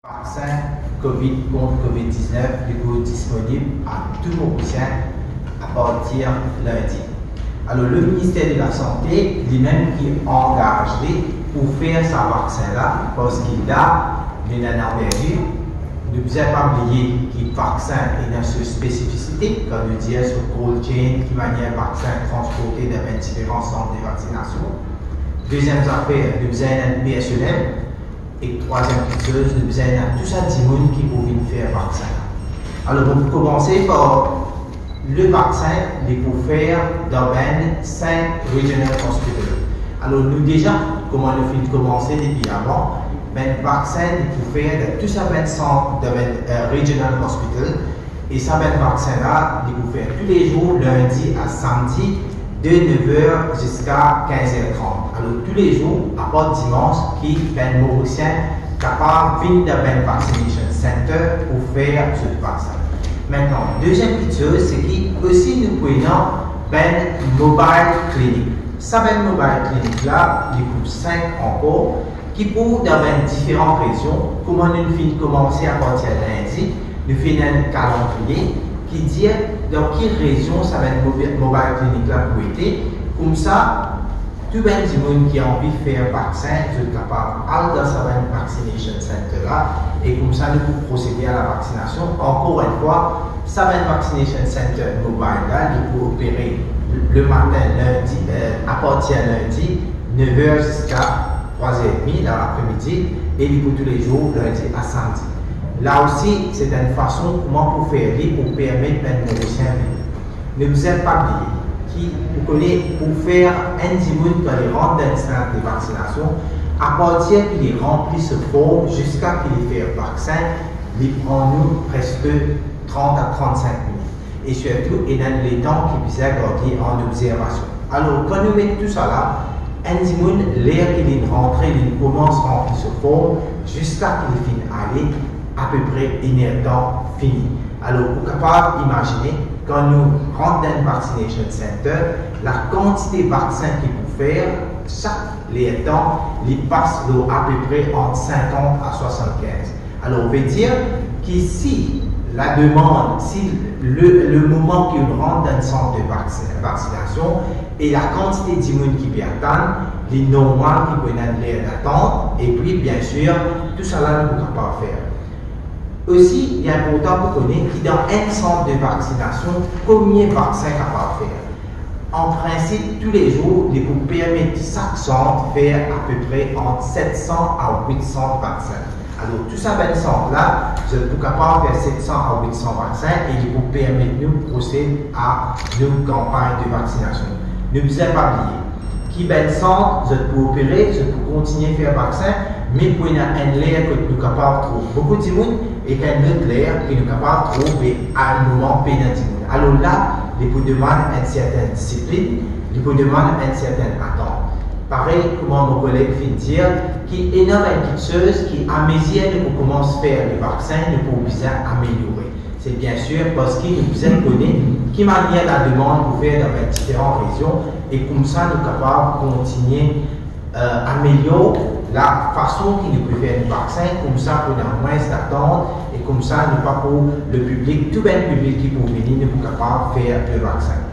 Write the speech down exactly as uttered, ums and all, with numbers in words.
Vaksin COVID kont COVID diznef, li pou disponib a tou Morisien apartir lindi. Alor, le Minister de la Sante, li mem ki angaz li pou fer sa vaksin la, parski la, nou ena perdi. Nou bizin pa bliye ki vaksin ena so spesifisite, kan nou dir so cold chain, ki manier vaksin transporte dan bann diferan sant de vaksinasion. Deziem zafer, nou bizin ena personel. E trwaziem kiksoz, nou bizin ena tou sa dimoun ki pou vinn fer vaksin. Alor, nou pou koumanse par le vaksin, li pou fer dan bann sink regional hospital. Alor, nou deza, kouma nou finn koumanse depi avan, bann vaksin, li pou fer dan tou sa bann sant, dan bann, eh, regional hospital. E sa bann vaksin la, li pou fer toulezour, lindi a samdi, de nef er ziska kinz er trant. Alor, toulezour, apar dimans, ki bann Morisien kapav vinn dan bann vaccination center pou fer zot vaksin. Aster, deziem kiksoz, se ki osi nou pou ena bann mobile clinic. Sa bann mobile clinic la, li pou sink ankor, ki pou dan bann diferan rezion, kouma nou finn koumanse apartir lindi, nou finn ena enn kalandriye ki dir dan ki rezion sa bann mobi-, mobile clinic la pou ete, koumsa tou bann dimoun ki anvi fer vaksin, zot kapav al dan sa bann vaccination center la, e koumsa nou pou prosede a la vaksinasion. Ankor enn fwa, sa bann vaccination center mobile la, li pou opere le matin, lindi, eh, apartir lindi, nef er ziska trwa er edmi dan lapremidi, e li pou toulezour, lindi a samdi. La osi, se enn fason kouma pou fer li pou permet bann Morisien vini. Nou bizin pa bliye ki, ou kone, pou fer enn dimoun, kan li rant dan enn sant de vaksinasion, apartir ki li ranpli so form ziska ki li fer vaksin, li pran nou preske trant a trant-sink minit. E sirtou, ena enn letan ki bizin garde an obzervasion. Alor, kan nou met tou sa la, enn dimoun, ler ki linn rantre, linn koumans ranpli so form, ziska ki li finn ale, apepre enn er tan fini. Alor, ou kapav imazine, kan nou rant dan enn vaccination center, lakantite vaksin ki pou fer, sak ler tan, li pas lor apepre ant sinkant a swasannkinz. Alor, vedir ki si lademann, si le, le moman ki ou rant dan enn sant de vaksin, vaksinasion, e lakantite dimoun ki pe atann, li normal ki pou ena enn ler datant, epi, biensir, tou sa la nou pou kapav fer. Osi, li inportan pou kone ki dan enn sant de vaksinasion, konbien vaksin kapav fer? An prinsip, toulezour, li pou permet sak sant fer apepre ant set san a wit san vaksin. Alor, tou sa bann sant la, zot pou kapav fer set san a wit san vaksin e li pou permet nou prosed a nou kanpagn de vaksinasion. Nou bizin pa bliye ki bann sant, zot pou opere, zot pou kontigne fer vaksin, me pou ena enn ler kot nou kapav trouv boukou dimoun, ek enn lot ler ki nou kapav trouv, be, a enn moman pena dimoun. Alor la, li pou demann enn sertin disiplin, li pou demann enn sertin atant. Parey kouma mo koleg finn dir, ki ena bann kiksoz ki, amezir nou pou koumans fer le vaksin, nou pou bizin ameliore. Se biensir parski nou bizin kone ki manier lademann pou fer dan bann diferan rezion, e koumsa nou kapav kontigne, eh, amelior lafason ki nou pou fer nou vaksin, koumsa pou ena mwins datant, e koumsa nou pa pou, le piblik, tou bann piblik ki pou vini, nou pou kapav fer le vaksin.